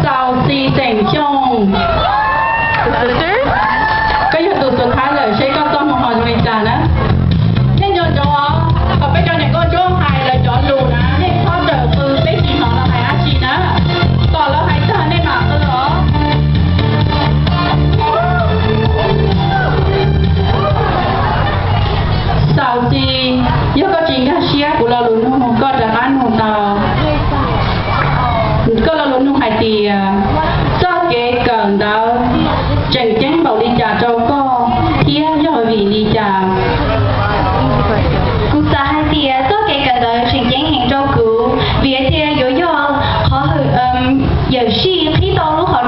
Xaus Txi Xeem Xyooj, koj yog tus xub thawj lawm, seb koj txoj hmoo ho zoo li cas na. Thiab nco ntsoov os, kom peb cov niam nkauj ntsuab hais lawv cov lus na, nej txhob rawm qw, peb tsis hnov lawv hais dab tsi na. Kom lawv hais tag nej mam qw os. Xaus Txi, yog koj tsis nkag siab kuv lo lus nug, koj rov qab nug tau. Koj lo lus nug hais tias txoj kev kawm ntawv tseem ceeb npaum li cas rau koj thiab yog vim li cas? Kuv xav hais tias txoj kev kawm ntawv tseem ceeb heev rau kuv vim tias yuav yog qhov hwm yawm sij qhib tau lub hom